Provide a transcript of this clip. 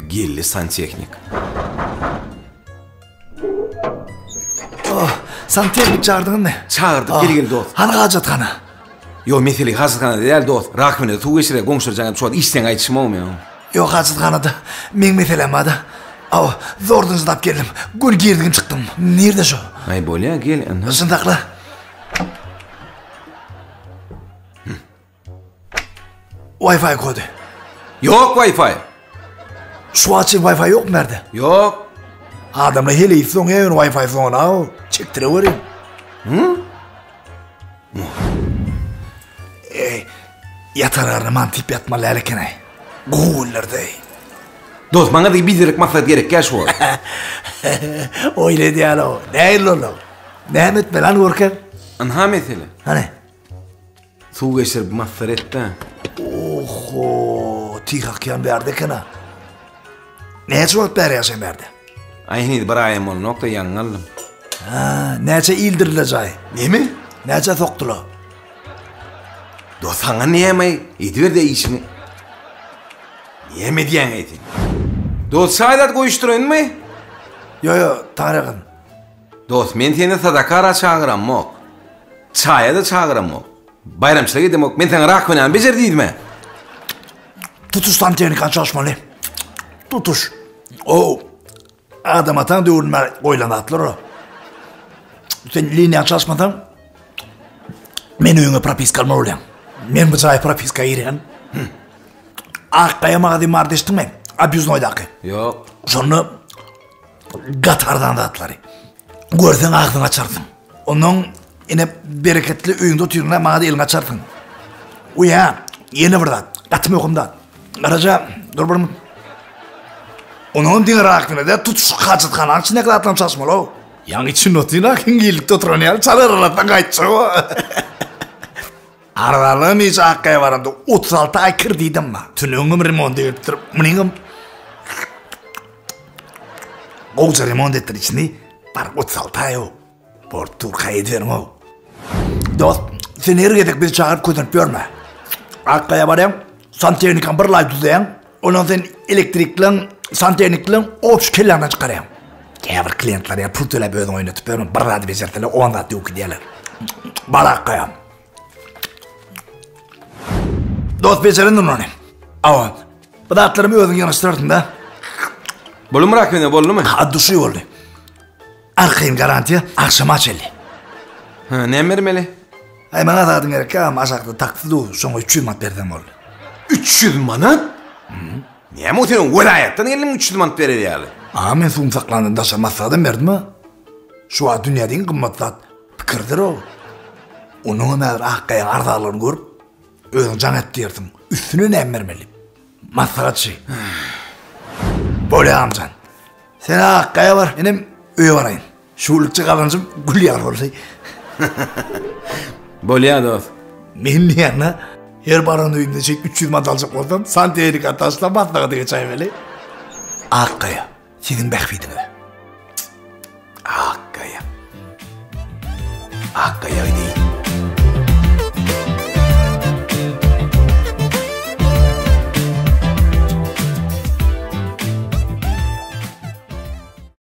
Geldi santehnik. Oh, santehnik çagyrdyňyzmy? Çagyrdyk, gel gel dost. Hany hajathana? Ýok, mesele hajathanada däl dost. Rakowinada suw geçirýär, goňşular jaň edip şu wagt işjeň aýdyşym-ow men. Ýok, hajathanada meň meselem bar-da. Aw, zordan çydap geldim. Göni girdigim çykdym. Nirde şo? Aý bolýa, gel ynha. Şuny sakla. Wi-Fi kody. Ýok Wi-Fi. Şu wagt çenli Wi-Fi ýokmy bärde? Ýok. Adamlar heleý soň ýa Wi-Fi soň aw, çekdireweriň. Hı? Eý, ýatar garny mantyp ýatmaly däl eken-aý. Gowy günlerde. Dost, maňa da biderek maslahat gerekkä şu wagt. Oýun edýän-ow. Nähili boldy? Näme etmeli, hany görkez? Ynha mesele. Hany? Suw geçirip massar et-dä. Oho, tyg akýan bärde eken-a. Näçe wagt bäri ýaşaýaň bärde? Aý, heniz bir aýam bolanok-da, ýaňy galdym. Hä, näçe ildirdiler jaýy? Neme? Näçä sokdular? Dost, saňa näme? Ediber-de işiňi. Näme edýäň-eý sen? Dost, çaý zat goýuşdyraýynmy? Ýo, ýo, taňryýalkasyn. Dost, men seni sadakara çagyramok. Çaýa-da çagyramok. Baýramçylyk edemok. Men saňa rakowinany bejer diýdim-ä. Tutuş santehnikany çalyşmaly. Tutuş. O Adam ataň döwründe goýlan zatlar o. Sen liniýa çalyşmasaň, men öýüňe propiska almaly bolýan. Men bu jaýa propiska girýän. Ak gaýa magazin bardy eşitdiňmi? Obýuznoýdaky. Ýok. Şonda gaty arzan zatlary. Görseň agzyňy açarsyň. Ondan ine bereketli öýüňde otyryn-a, maňa-da eliňi açarsyň. Uýa, ýene bir zat, gaty möhüm zat. Garaja, dur bir minut. Onuňam diňe rakyna däl, tutuş hajathananyň içindäki zatlaram çalyşmaly-ow. Ýaňy içinde otyryn-a, hiňňillikde oturan ýaly, çalararlatsaň gaýtjag-ow. Arzanlygam hiç Akgaýa baranda 36 aý kredidim bar. Tünegiňem remonta gelipdir. Munyňam gowja remont etdir içini. Bar 36 aý o. Bor turka ediberiň o. Dost, sen her gezek bizi çagyryp kösenip ýörme. Akgaýa barýaň, santehnikany bir laý düzeýäň, ondan sen elektrikleň, santehnikleň obşy kelläňden çykarýaň. Käbir klientler ýa pul töläp özüň oýnatyp ýörme, bir zady bejerseler on zat döwüp gidýärler. Bar Akgaýa. Dost bejerendir ony. Awa. Bu zatlarymy özüň ýygnaşdyrarsyň-da. Boldumy rakowina, boldumy? At duşy boldy. Arkaýyn garantiýa agşama çenli. Hä, näme bermeli? Aý maňa zadyň gerek ýa, aşakda taksi dur, şoňa 300 manat berseň boldy. 300 manat? Näme o sen welaýatdan geldiň 300 manat berer ýaly? A men suwum saklandan daşary maslahatam berdim-a. Şu wagt dünýäde iň gymmat zat pikirdir-ow. Onuňam häzir Akgaýaň arzanlygyny görüp, özüň jaň et diýersiň. Üstüne näme bermeli? Maslahatçy. Bolýa agam jan. Sen Akgaýa bar, menem öýe baraýyn. Şu günlükçe gazanjym gül ýaly boldy. Bolýa dost. Men diýende her baran öýümde şeýdip 300 manat aljak bolsam, santehnika taşlap maslahata geçäýmeli. Akgaýa, siziň bähbidiňize. Akgaýa. Akgaýa diýýär.